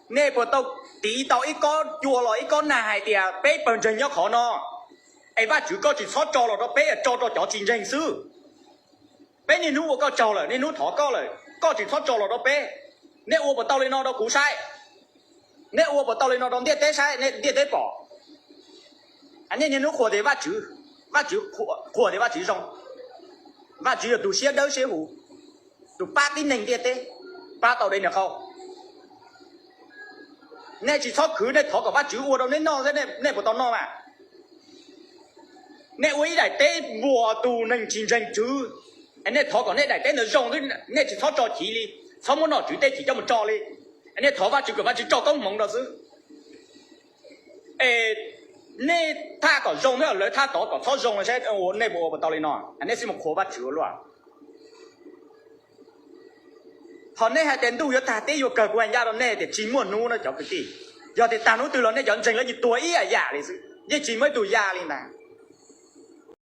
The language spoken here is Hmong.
Nej puas tau tiv tau ib kob cua los ib kob nag hais tias peb pawg ntseeg nyob qhov no, es Vajtswv koj tsis txhob tso los rau peb, tso rau cov tsis ntseeg xwb? Peb niaj hnub ua koj tsaug lawm, niaj hnub thov koj lawm, koj tsis txhob tso los rau peb. Nej ua puas tau li no rau kuv saib? Nej ua puas tau li no rau ntiaj teb saib, ntiaj teb pom? Nej niaj hnub qhuas tias Vajtswv, Vajtswv, qhuas tias Vajtswv zoo. Vajtswv yog tus siab dawb siab huv, tus pab tib neeg ntiaj teb, pab tau dej nws qau. Nej tsis txhob khwv, nej thov kom Vajtswv ua rau nej noj xwb, nej puas tau noj mas? Nej ua ib daim teb npuas tus neeg tsis ntseeg Tswv, nej thov kom nej daim teb ntawd zoo xwb, nej tsis txhob tso chiv li, txhob muab nom tswv tej chiv coj mus tso li. Nej thov Vajtswv kom Vajtswv tso koob hmoov rau xwb. Es nej thaj kom zoo, nej lawv thaj tod kom txhob zoo no saib, nej puas ua puas tau li no? Nej xij mus qhuas Vajtswv ua luaj. Ho nej hais tias ntuj yuav tag, teb yuav kawg, kuv hais ncaj rau nej tias tsis muaj hnub na cov kwv tij. Yog tias tag hnub twg los nej cov ntseeg lawv yeej tuag ib yam yam li xwb, yeej tsis muaj ib tug ya li ntag.